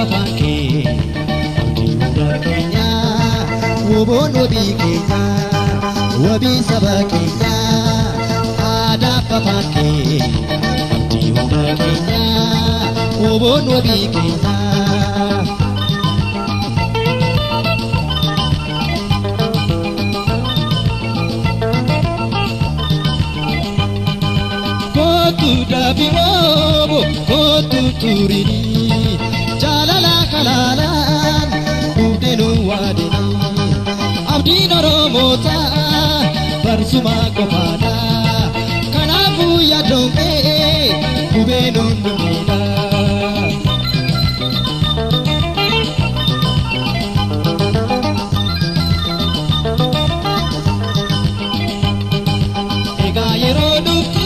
Afaan kee abdii hunda keenya, woboon wabii keenya, wabii saba keenya. Aadaaf afaan kee abdii hunda keenya, woboon wabii keenya. Kootu daafi woobo, kootu turini, jaalala kalaalaan buufdenu waadini. Abdiin Oromoota barsuma qofaadha, kanaafuu yaadoomee hubeenuun dhumedha. Egaa yeroo dhuftu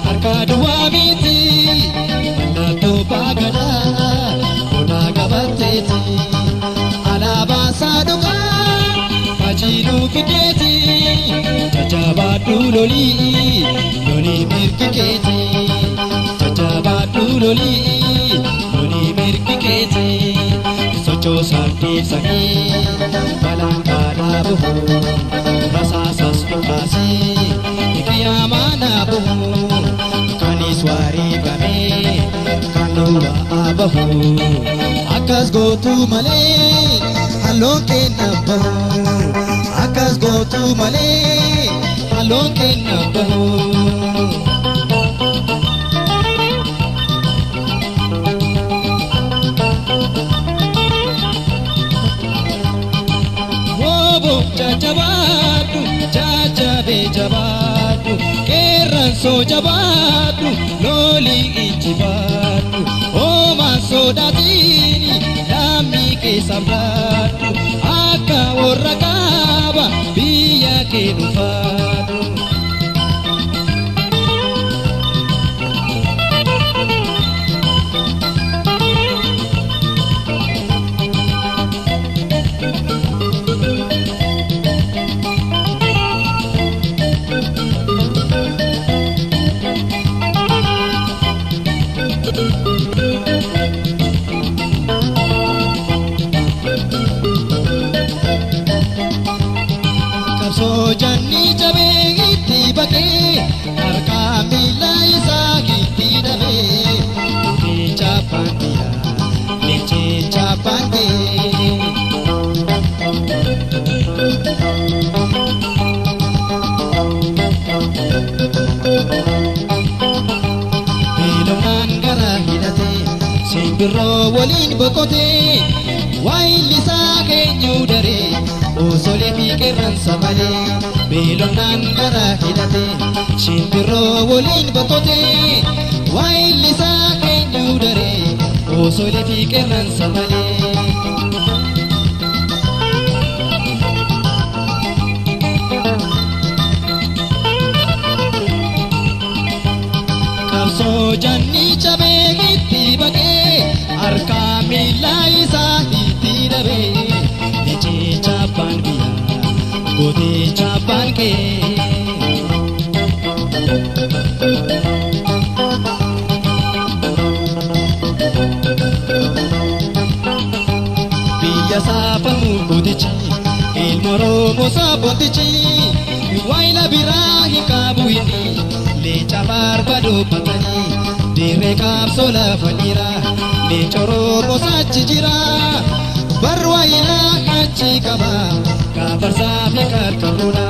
harka duwwaa miti, mallattoo baagadaa onaa qabatteeti. Alaabaa saadhuqaa fajiinuu fideeti, jajjabaadhu lolii lolii mirgi keeti. Jajjabaadhu lolii lolii mirgi keeti. Sochoosaa deebisanii balaan kaadhaa buhu, rasaasas dhukaasee qiyaamaa naa buhu. Kanis wareegamee kan duwwaa bahu, akkas gootu malee halloon kennan bahu. Akkas gootu malee halloon kennan bahu. Wobo jajjabaadhu, jajjabee jabaadhu, qeerransoo jabaadhu, lolii injifaadhu, hoomaan sodaatiini lammii keessa baadhu, akka warra kaaba biyya kee dhufaadhu. Qabsoo janni jabee itti baqee, harkaa miila isaa itti dhabee, leenca baandiyaa leencicha baangee. Beelofnaan gara hidhatee simbirroo waliin boqotee, waayillisaa keenyuu daree osolee fi qeerransa malee. Beelofnaan gara hidhatee simbirroo waliin boqotee, waayillisaa keenyuu daree osolee fi qeerransa malee. Qabsoo janni cabee itti baqee, harkaa miila isaa itti dhabee, leencicha abbaan biyyaa gooticha abbaan kee. Biyya saafamuu gootichi ilma Oromoo saabontichi, waayila biraa hin qabu inni leenca barbaadu batanii, dirree qabsoo lafa dhiira leenca Oromoo saachi jira, bar waayila achi qaba gaafarsaa fi qarqaruudha.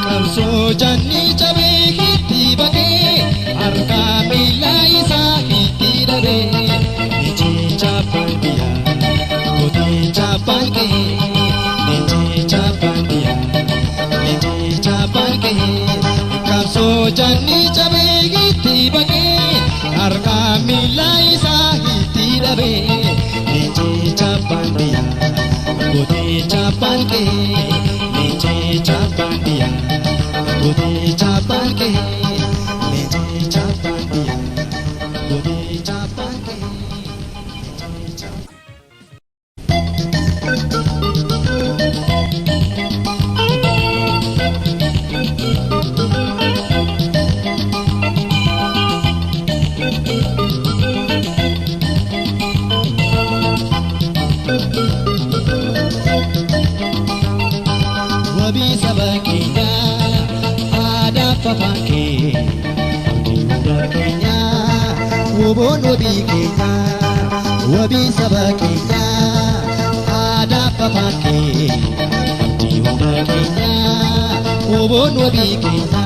Qabsoo janni cabee itti baqee, harkaa miila isaa itti dhabee, leencicha abbaan biyyaa gooticha abbaan kee. Leencicha abbaan biyyaa leencicha abbaan kee. Qabsoo janni cabee itti baqee, harkaa miila isaa itti dhabee, leencicha abbaan biyyaa gooticha abbaan kee. Leencicha abbaan biyyaa gooticha abbaan kee. Leencicha abbaan biyyaa gooticha abbaan kee. Leencicha. Afaan kee abdii hunda keenya, woboon wabii keenya, wabii saba keenya. Aadaaf afaan kee abdii hunda keenya, woboon wabii keenya.